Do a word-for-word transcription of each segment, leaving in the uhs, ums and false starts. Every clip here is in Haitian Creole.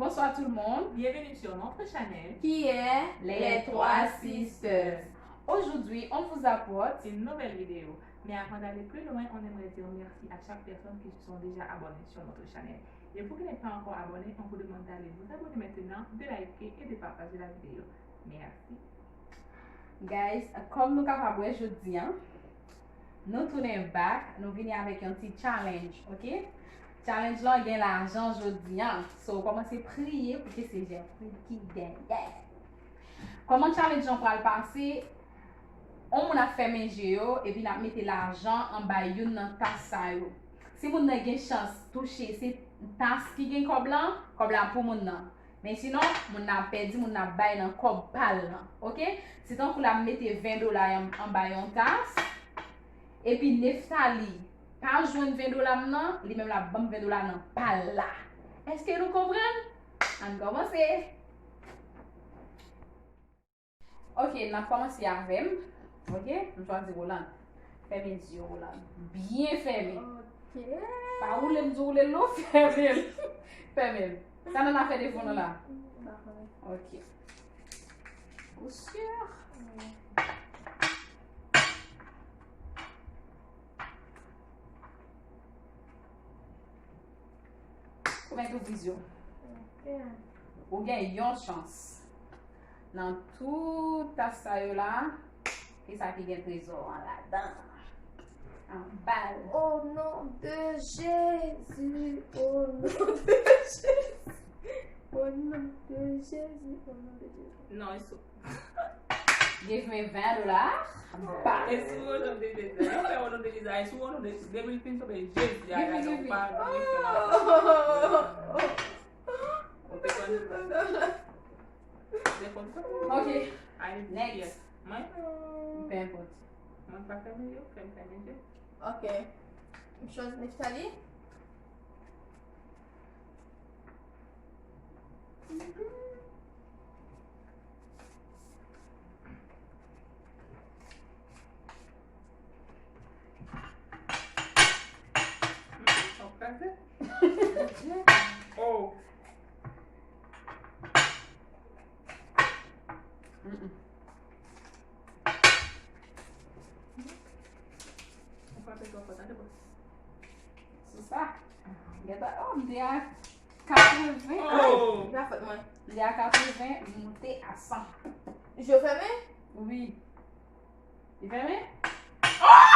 Bonsoir tout le monde. Bienvenue sur notre channel qui est les trois sisters. Aujourd'hui, on vous apporte une nouvelle vidéo. Mais avant d'aller plus loin, on aimerait dire merci à chaque personne qui se sont déjà abonnés sur notre channel. Et vous qui n'êtes pas encore abonné, on vous demande d'aller vous abonner maintenant, de liker et de partager la vidéo. Merci. Guys, kòm nou kapab wè jodi a, nou tounen back, nou vini avèk yon ti challenge, ok? Challenge lan gen lajan jodi a. So, kòmanse priye pou ke se Jeffrey ki genyen. Kòman challenge lan pral pase? On moun ap fèmen je yo, epi n ap mete lajan anba youn nan tas sa yo. Si moun nan gen chans touche se tas ki gen kòb lan, kòb la pou moun nan. Men sinon, moun nan ap pèdi, moun nan ap bay nan kòb pa l lan. Ok? Se tankou l ap mete ven dola an- anba yon tas, epi Neftali pa jwenn ven dola m nan, li menm l ap ban m ven dola nan pa l la. Èske nou konprann? Ann kòmanse! Ok, n ap kòmanse avè m. Ok, m chwazi Roland. Fèmen zye w, Roland. Byen fèmen. Ok. Pa woule m di w woule l non, fèmen l. Fèmen l. Sa nan afè devan nou la? M pa konnen. Ok. Ou si? Wi. Konbyen ki w vize? Ok. Ou gen yon chans. Nan tout tas sa yo la, kisa ki gen trezò an ladan? Anba l. Au nom de Jésus, au nom de Jésus, au nom de Jésus, au nom de Jésus. Non, e sou. Give me ven dola. Ba. E sou o non de Jezi. Yo fè o non de Jezi. E sou o non de Jezi. Depi l fin tonbe, Jezi a gade w pa. Ou te konn. Ou te konn. Ok. Next. Mwen? Pe enpòt. Mwen pa fèmen yo, fè m fèmen je. Ok. M chwazi Neftali. Ou frape twò fò, tande bòs. Se sa. Geta, oh, m te a katreven. Oh! Li pa fòt mwen. M te a katreven, m moute a san. Je fèmen? Wi. Li fèmen? Oh!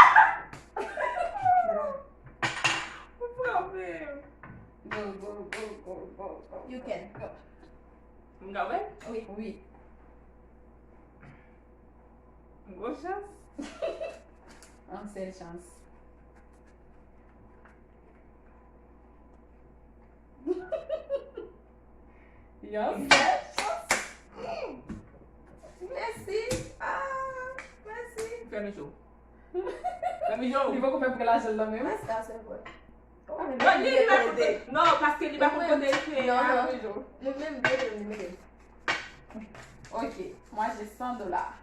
Ou frape. Go, go, go, go, go, go. You can go. M ka wè? Wi. Wi. Gwo chans. Yon sèl chans. Yon sèl chans. Mèsi. Ah, mèsi. Fèmen je w. Fèmen je w. Li poko fè pran lajan l nan menm. Mèsi, a se vre. Non, li, li pa konn kote, non, paske li pa konn kote l fè a. Non, non. Mwen menm, mwen menm, mwen menm. Ok, moi j'ai cent dollars.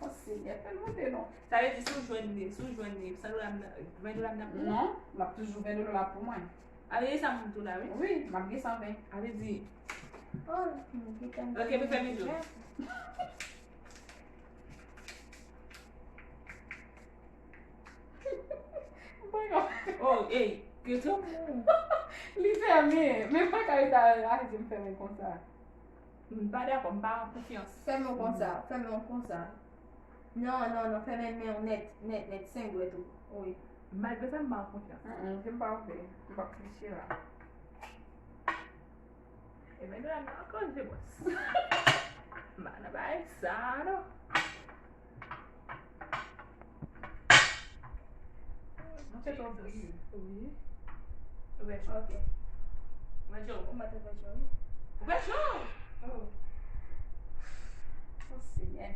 Oh, Senyè, fè l moute non. Sa vle di si w jwenn li, si w jwenn li, san dola m nan, ven dola m nan pou ou? Non, m ap toujou ven dola pou mwen. A vle di sa m tou la, wi. Wi, m ap gen san ven. A vle di. Oh, m gen tan. Ok, pou fè mijo. Oh, ey, ke tou. Li fèmen, men pa ka rete a di m fèmen konsa. M pa dakò, m pa an konfyans. Fèmen w konsa, fèmen w konsa. Non, non, non, fèmen men w nèt, nèt, nèt, senk dwèt ou. Wi. Malgre sa, m pa an konfyans. Mm, mm, se m pa anpil. M p ap triche la. E men nou la nan kòz de bòs. M pa nan bagay sa, non. Mwen fè twòp bri. Wi. Ou fè cho. Ok. Mwen cho. Ou mèt fè cho, wi. Ou fè cho. Oh. Oh, Senyè.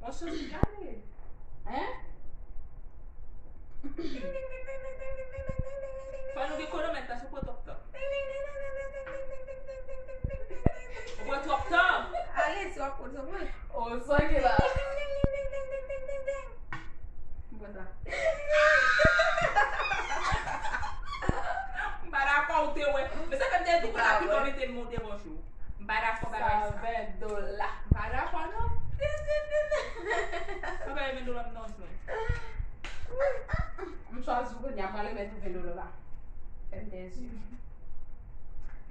Mwen cho, gade. Hein? Fò nou gen kwonomèt la sou pwotòptòp. Ou pran twòp tan. Ale, si w ap konn sa mwen. Oh, sa ki la. M pran sa. M Debòche w. M pa dakò bagay sa. Sa ven dola. M pa dakò non. Sa pa ven dola m nan jwenn. M chwazi w kounye a, m pral remèt ou ven dola la. Fèm de zye.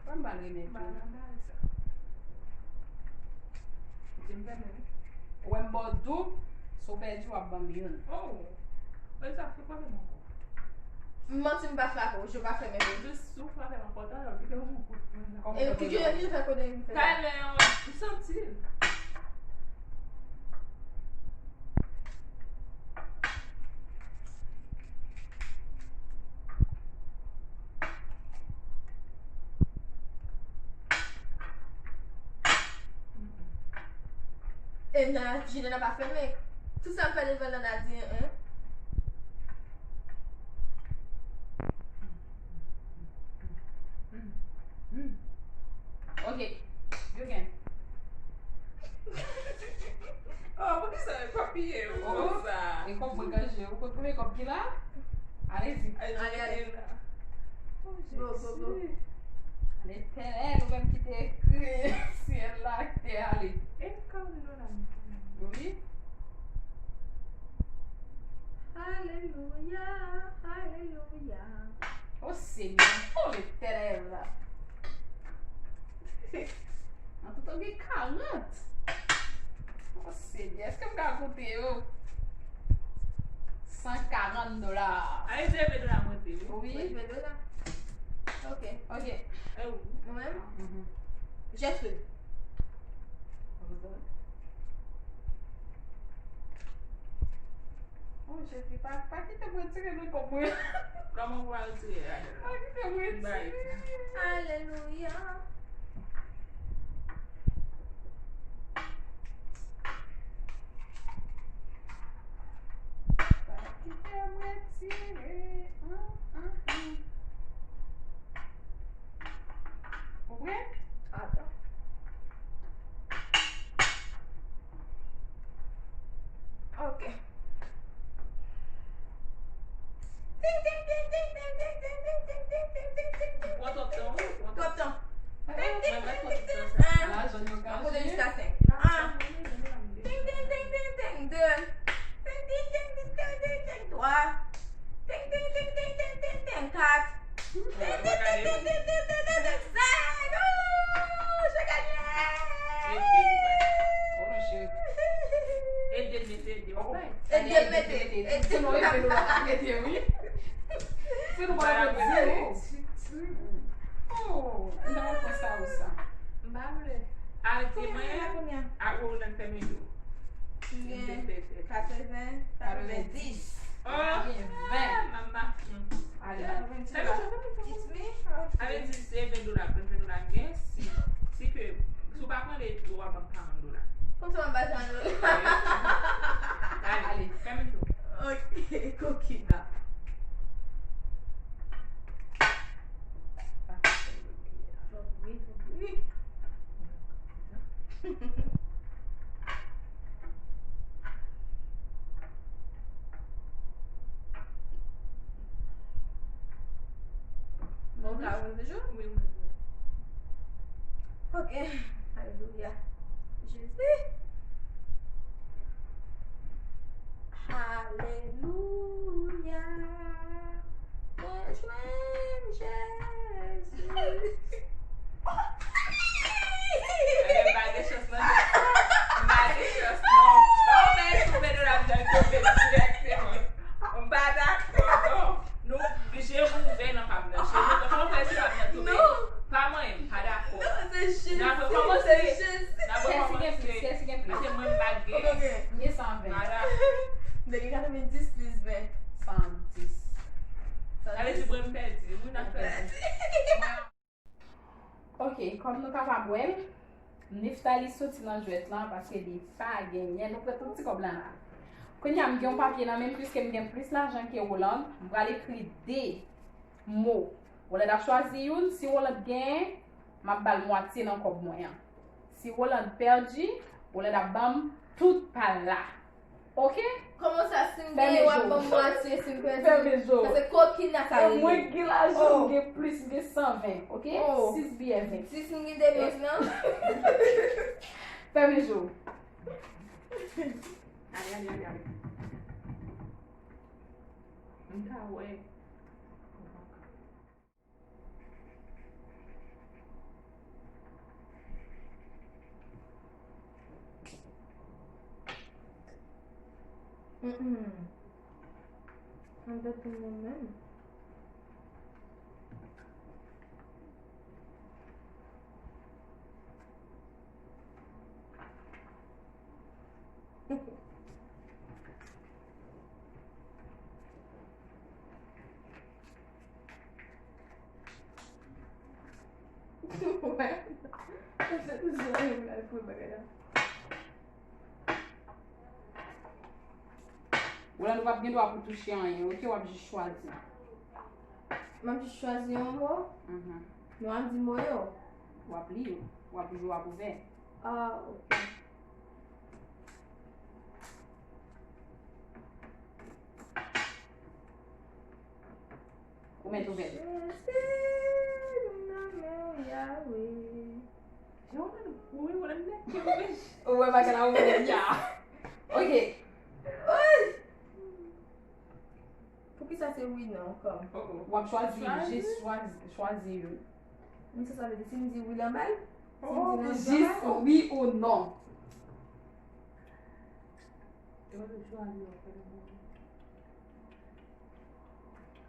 Kòman m pral remèt ou? M pa nan bagay sa. Di m fèmen wi. Wè m ba w doub, si w pèdi w ap ban m youn. Oh. Mwen sa fè pwoblèm ankò. M manti m pa frape w, je pa fèmen men. Jis si w frape m ankò talè, w kite yon kout pwen nan. E ki je li fè kote m fè. Talè an, m santi l. E nan jile nan pa fèmen. Tout sa m fè devan nan na di en. Ok. You can. Oh, poukisa e pa piye ou konsa? E kòb mwen ganje. Ou konn konbyen kòb ki la? Alezi. Ale, ale. Go, go, go. Ale, tèlè, nou menm ki te kreye syèl la ak tè a, ale. E kòb nou la. Wi. Alelouya, alelouya. O Senyè, o Letènèl. Antouka, gen karant. O Senyè, èske m ka koute yo? San karant dola. Ayi, se ven dola mwen te, wi. Wi. Ven dola. Ok. Ok. E ou? Mwen menm? Mhm. Jeffrey. Oh, Jezi, pa, pa kite m retire nan kòb mwen. Kòman w pral retire a? Pa kite m retire. Alelouya. Pa kite m retire. An, an, an. Ou prè? Atann. Ok. Ting, ting, ting. Pran twòp tan, wi, pran twòp tan. Ting, ting, ting, ting, ting. An. An, konte jiska senk. An. Ting, ting, ting, ting, ting. De. Ting, ting, ting, ting, ting, ting, ting. Twa. Ting, ting, ting, ting, ting, ting, ting, kat. Ting, ting, ting, ting, ting, ting, ting, ting, ting, senk. Ooh, je gagne! Oh, mon Dieu. Ede m mete, ede m bay. Ede m mete, ede m mete. Sinon, ede nou pa ka mete, wi. Si nou pa mete, zero. Oh, m ta kontan sa ou sa. M pa vle. Al di mwen, a ou nan fèmen yo. Gen katreven, katrevendis. Oh, gen ven. Mama. Ale. It's me? Sa vle di se ven dola, ven dola gen, si, si ke, si w pa pran de dwa, w ap ban m karant dola. Konsa m ap ba jan dola. Ale, fèmen tou. Ok, kokina. Bon, ka vin toujou? Wi, wi, wi. Ok. Alelouya. Jezi. Alelouya. Mwen jwenn Jezi. Ebyen, m pa gen chans non. M pa gen chans non. Oh, men sou Pedro la m tonbe dirèkteman. M pa dakò non. Nou, je m ouvè nan pa m nan. Je m ouvè. Kòman fè si pa m nan tonbe? Pa mwen, m pa dakò. Non, se Jezi. N ap rekòmanse. N ap rekòmanse. Kèsi gen plis? Kèsi gen plis? Paske mwen m pa gen. M gen san ven. M gen katrevenndis plis ven. San dis. Sa vle di mwen m pèdi. Moun nan pèdi. Ok, kòm nou kapab wè l, Neftali soti nan jwèt lan paske li pa genyen. Nou pran tout ti kòb la la. Kounye a, m gen yon papye nan men m, piske m gen plis lajan ke Roland, m pral ekri de mo. Roland ap chwazi youn, si Roland genyen, m ap ba l mwatye nan kòb mwen an. Si Roland pèdi, Roland ap ban m tout pa l la. Ok? Kòman sa, si m genyen, w ap ban m mwatye, si m pèdi? Sa se kokina sa rele. Mwen gen lajan, m gen plis, m gen san ven, ok? Sis biyè ven. Sis m gen de bèz lan. Fèmen je w. Ale, ale, ale, ale. M ta wè. Mm-mm. Andan tou mwen menm. Rolando p ap gen dwa pou touche anyen, ok? W ap jis chwazi. M ap jis chwazi yon mo? Mwen ap di mo yo? W ap li yo. W ap jwe, w ap ouvè. Ah, ok. Ou mèt ouvè l. Jezi, nan men w, Yahweh. Ou wè bagay la, ou wè ya. Ok. Poukisa se wi non, kòm? W ap chwazi, jis chwazi, chwazi youn. Men sa, sa vle di, si m di wi, l anba l? Si m di non, l anba l? Jis wi ou non.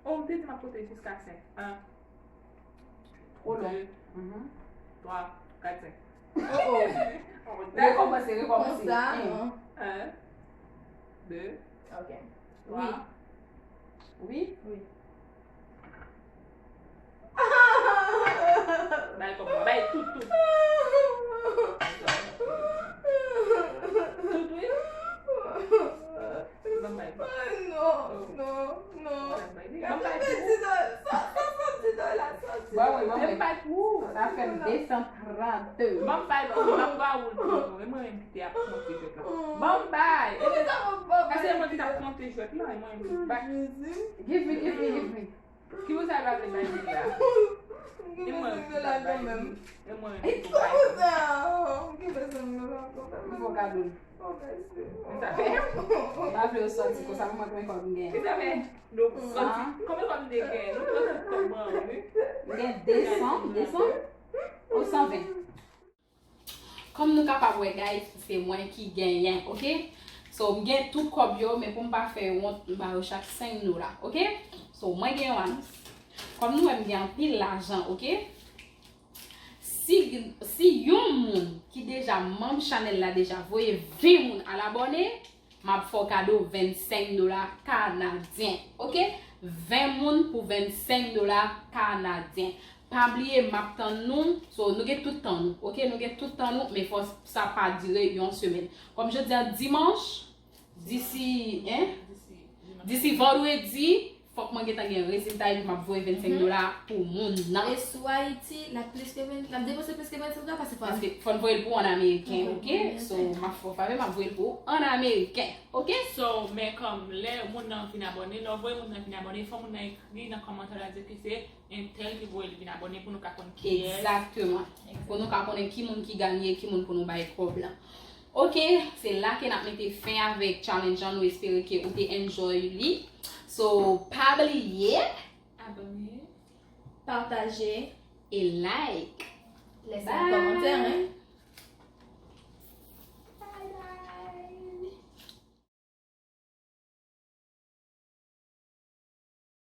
Oh, m te di m ap konte jiska senk. Un, Twò long. Deux, trois, quatre, cinq. Oh, oh. Rekòmanse, rekòmanse. Konsa, non. Un, deux, Ok. trois. Wi. Wi. Bay kòb la, bay tout, tout. Tout, wi. Ban m bay. Non, non, non. Ban m bay pou ou. Ba wi, ban m Ban m bay pou ou. Sa fè m de san trant. Ban m bay pou ou, ban m ba ou l pou ou. E mwen menm ki te ap konte jwèt la. Ban m bay. E se, e se mwen ki t ap konte jwèt la, e mwen menm ki bay. Give me, give me, give me. Ki pou sa l pa vle bay li la? E mwen menm ki bay li. E mwen menm ki bay li. M fè w kado l. M pa vle yo sòti konsa, mwen mwen konbyen kòb m gen. Ki sa fè? Nou sòti. Konbyen kòb m te gen? Nou pran kòb mwen wi. M gen de san, de san ou san ven. Kòm nou kapab wè, guys, se mwen ki genyen, ok? So, m gen tout kòb yo, men pou m pa fè wont, m ba yo chak senk dola, ok? So, mwen gen yon anons. Kòm nou wè, m gen anpil lajan, ok? Si, si yon moun ki deja manm chanèl la deja voye ven moun al abòne, m ap fè w kado vennsenk dola kanadyen, ok? Ven moun pou vennsenk dola kanadyen. Pa bliye, m ap tann nou. So, nou gen tout tan nou, ok? Nou gen tout tan nou, men fò sa pa dire yon semèn. Kòm jodi a dimanch, disi, en? Disi vandredi, fòk mwen gentan gen rezilta epi m ap voye vennsenk dola pou moun nan. E sou Ayiti, l ap plis ke ven, l ap depanse plis ke vennsenk dola pase fò. Paske fò n voye l pou w an ameriken, ok? So, m ap fè w favè, m ap voye l pou w an ameriken, ok? So, men kòm lè moun nan vin abòne, lè w voye moun nan vin abòne, fò moun nan ekri nan kòmantè la di ke se entèl ki voye l vin abòne pou nou ka konn kiyès. Egzakteman. Pou nou ka konnen ki moun ki ganye, ki moun pou nou bay kòb la. Ok, se la ke n ap mete fen avèk challenge an. Nou espere ke ou te enjoy li. So, pa bliye. Abòne. Pataje. E like. Lese yon kòmantè, hein?